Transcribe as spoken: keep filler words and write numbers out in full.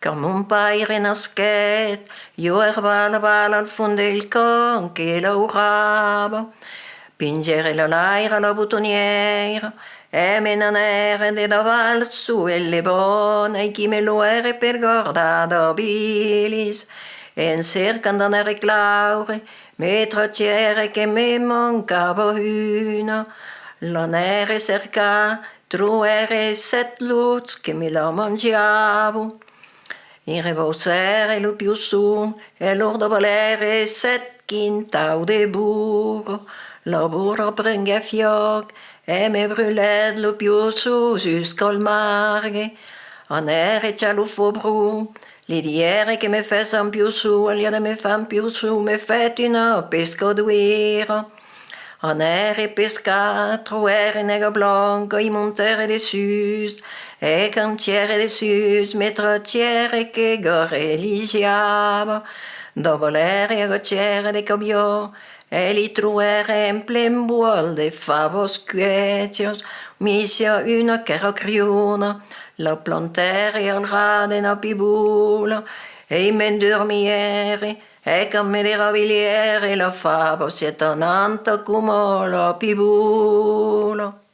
Quand mon paire nasquèt, ieu èra bala bala al fons del camp que laurava. Pengère la laira a la botonièra e me n'anère de daval suu el lebon, e qui me loère per gardar d'abilis. En cercant d'anère claure, me trachère que me mancava una. L'anère cercar, troère sèt lops que me la manjavan. I rebaussère lo piusson e lor davalère sèt quintaus de borra. La borra prenguèt fuòc e me brulèt lo piusson jusqu'al margue. Anère chas lo fobron, li dière que me fèsse un piusson, al lieu de me far un piusson, me fèt una pescaduèra. Anère pescar, troère nèga blanca, i montère dessús, e quand sière dessús, me trachère que garreligiava. Davalère, agachère de cabiòt, e li troère un plen bòl de favas cuèchas, missa una qu'èra criuna, la plantère al ras d'una pibola, e i m'endormière, e quand me deravilhère, la fava sièt tan nanta coma la pibola.